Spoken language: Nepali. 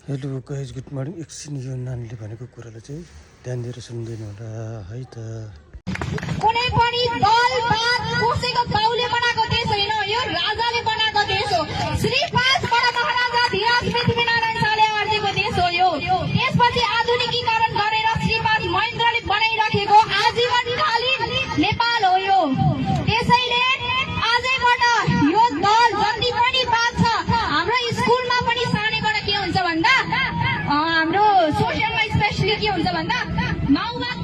Hello guys good morning. एकछिन यो नानीले भनेको कुरालाई चाहिँ ध्यान दिएर सुनिदिनु होला है त। कुनै पनि दल पात कसैको बाउले बनाएको देश होइन, यो राजाले बनाएको देश हो। श्री 5 बडा महाराजा धीराज पृथ्वीनारायण शालिग्रामको देश हो यो। त्यसपछि आधुनिकीकरण गरेर श्री 5 महेन्द्रले बनाइराखेको आजीवनकालीन नेपाल हो यो। त्यसैले आजैबाट यो दल जति पनि बात छ, हाम्रो स्कुलमा पनि सानैबाट के हुन्छ भन्दा हाम्रो सोसियलमा स्पेशली के हुन्छ भन्दा माओवाद